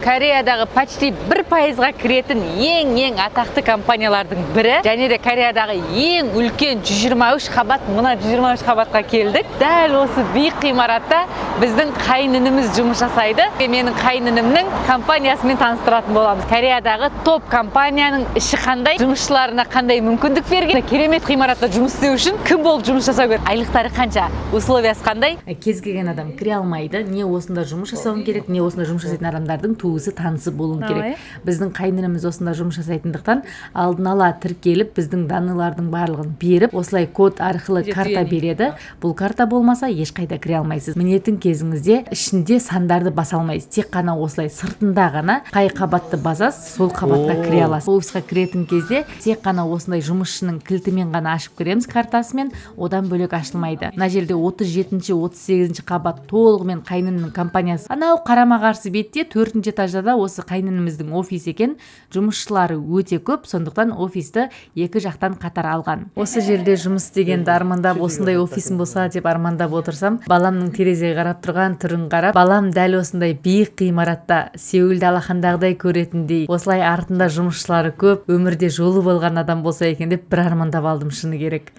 Кореядағы почти 1%-ға кіретін ең ең атақты компаниялардың бірі және де Кореядағы ең үлкен 123 қабат, мына 123 қабатқа келдік. Дәл осы биік ғимаратта біздің қайын ініміз жұмыс жасайды. Менің қайын інімнің компаниясымен таныстыратын боламыз. Кореядағы топ компанияның іші қандай, жұмысшыларына қандай мүмкіндік берген, керемет ғимаратта жұмыс істеу үшін кім болып жұмыс жасау керек, айлықтары қанша, условиясы қандай. Кез келген адам кіре алмайды. Не осында жұмыс жасауың керек, не осында жұмыс жасайтын адамдардың туысы, танысы болуың керек. Біздің қайын ініміз осында жұмыс жасайтындықтан, алдын ала тіркеліп, біздің данныйлардың барлығын беріп, осылай код арқылы карта береді. Бұл карта болмаса, ешқайда кіре алмайсыз. Мінетін кезіңізде ішінде сандарды баса алмайсыз, тек қана осылай сыртында ғана қай қабатты басасыз, сол қабатқа кіре аласыз. Офисқа кіретін кезде тек қана осындай жұмысшының кілтімен ғана ашып кіреміз, картасымен, одан бөлек ашылмайды. Мына жерде 37-ші, 38-ші қабат толығымен қайнымның компаниясы. Анау қарама қарсы бетте, төртінші этажда да осы қайнымыздың офисі екен. Жұмысшылары өте көп, сондықтан офисті екі жақтан қатар алған. Осы жерде жұмыс істегенді армандап, осындай офисім болса деп армандап отырсам, баламның терезеге қарап тұрған түрін қарап, балам дәл осындай биік ғимаратта Сеулді алақандағыдай көретіндей, осылай артында жұмысшылары көп, өмірде жолы болған адам болса екен деп бір армандап алдым, шыны керек.